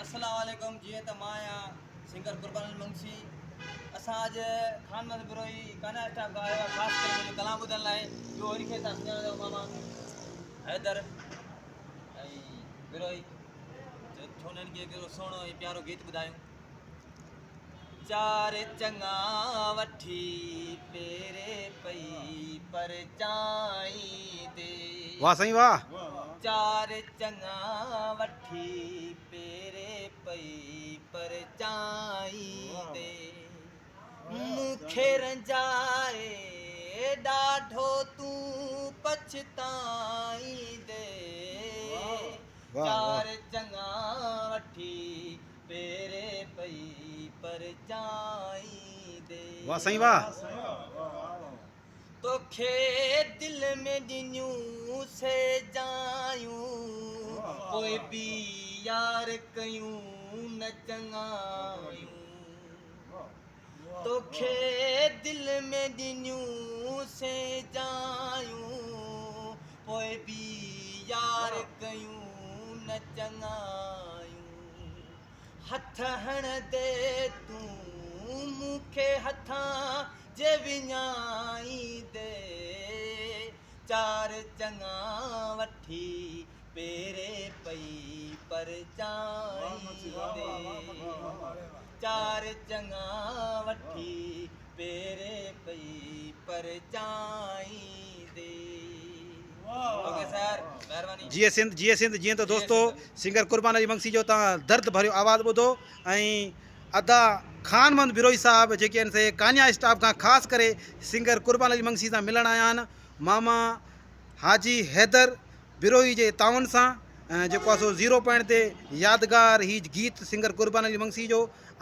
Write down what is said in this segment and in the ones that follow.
السلام عليڪم جيئن ته مان آهيان سنگر قربان علي منگسي اسان اڄ خان محمد بروهي ڪانا اسٽاف کان آيو آهي خاص ڪري منهنجو ڪلام ٻڌڻ لاء ٻيو هن کي تان سڃاڻو ماما حيدر ۽ بروهي ڇو نه هن کي هڪڙو سهڻو ۽ پيارو گيت ٻڌايون چار چڱا وٺي پيري پئي پرچائيندي. واه سائين واه. چار چڱا وٺي پيري پئي پرچائيندي. مون کي رنجائي ڏاڍو تون پڇتائيندي. چار چڱا وٺي پيري پئي پرچائيندي. واه سائين واه. توکي دل ۾ ڏنيون سي جايون پوء به يار ڪيون نه چڱايون توکي دل ۾ ڏنيون سي جايون پوء به يار ڪيون نه چڱايون هٿ هڻندي تون مون کي هٿان جي وڃائيندي چار چڱا وٺي پيري پئي پرچائيندي چار چڱا وٺي پيري پئي پرچائيندي. اوڪي سر مهرباني. جيئي سنڌ جيئي سنڌ جيئن ته دوستو سنگر قربان علي منگسي جو توهان درد ڀريو آواز ٻڌو ۽ ادا خان محمد بروهي صاحب جيڪي آهن سي ڪانيا اسٽاف کان خاص ڪري سنگر قربان علي منگسي سان ملڻ آيا آهن ماما حاجي حيدر بروهي جي تعاون سان جيڪو آهي سو زيرو پوائنٽ تي يادگار هي گيت سنگر قربان علي منگسي جو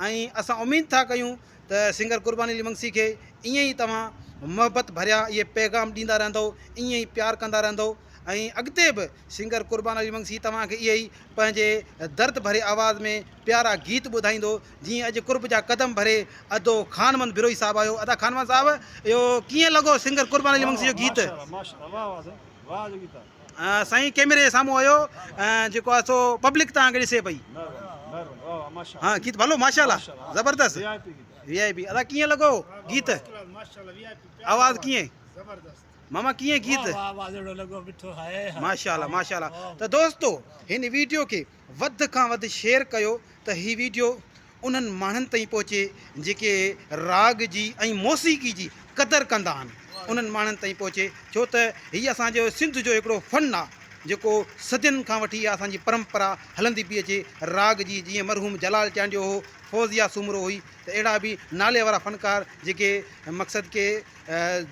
۽ اسان اميد ٿا ڪيون ته سنگر قربان علي منگسي کي ائين ئي توهان محبت ڀريا اهي پيغام ڏيندا رهندؤ ائين ئي پيار ڪندا رهندؤ ۽ اڳتي به سنگر قربان علي منگسي توهان کي اهي ئي پنهنجي درد ڀري آواز ۾ پيارا گيت ٻڌائيندو جيئن اڄ قرب جا قدم ڀري ادو خان محمد بروهي صاحب آيو ادا خان محمد صاحب اهو ڪيئن لڳو سنگر قربان علي منگسي جو گيت سائين ڪيمري جي سامهون آيو جيڪو آهي سو پبلڪ توهان کي ڏسي پئي ها گيت ڀلو ماشاءالله زبردست وي آئي پي ادا ڪيئن لڳو گيت آواز ڪيئن ماما ڪيئن گيت ماشاءالله ماشاءالله ته دوستو هن ويڊيو کي وڌ کان وڌ شيئر ڪيو ته هي ويڊيو انهن ماڻهن تائين پهچي جيڪي راڳ جي ۽ موسيقي جي قدر ڪندا آهن انهن ماڻهن تائين پهچي ڇو ته هي اسان جو سنڌ جو هڪڙو فن آ جيڪو صدين کان وٺي اها اسان جي پرمپرا هلندي پئي اچي راڳ جي جيئن مرحوم جلال چانڊيو هو فوزيه سومرو هئي ته اهڙا به نالي وارا فنڪار جيڪي مقصد ڪي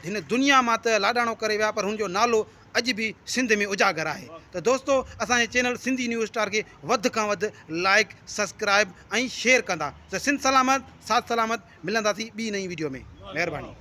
هن دنيا مان ته لاڏاڻو ڪري ويا پر هن جو نالو اڄ به سنڌ ۾ اجاگر آهي ته دوستو اسان جي چينل سنڌي نيوز اسٽار کي وڌ کان وڌ لائيڪ سسڪرائيب ۽ شيئر ڪندا ته سنڌ سلامت ساٿ سلامت ملنداسين ٻي نئين ويڊيو ۾ مهرباني.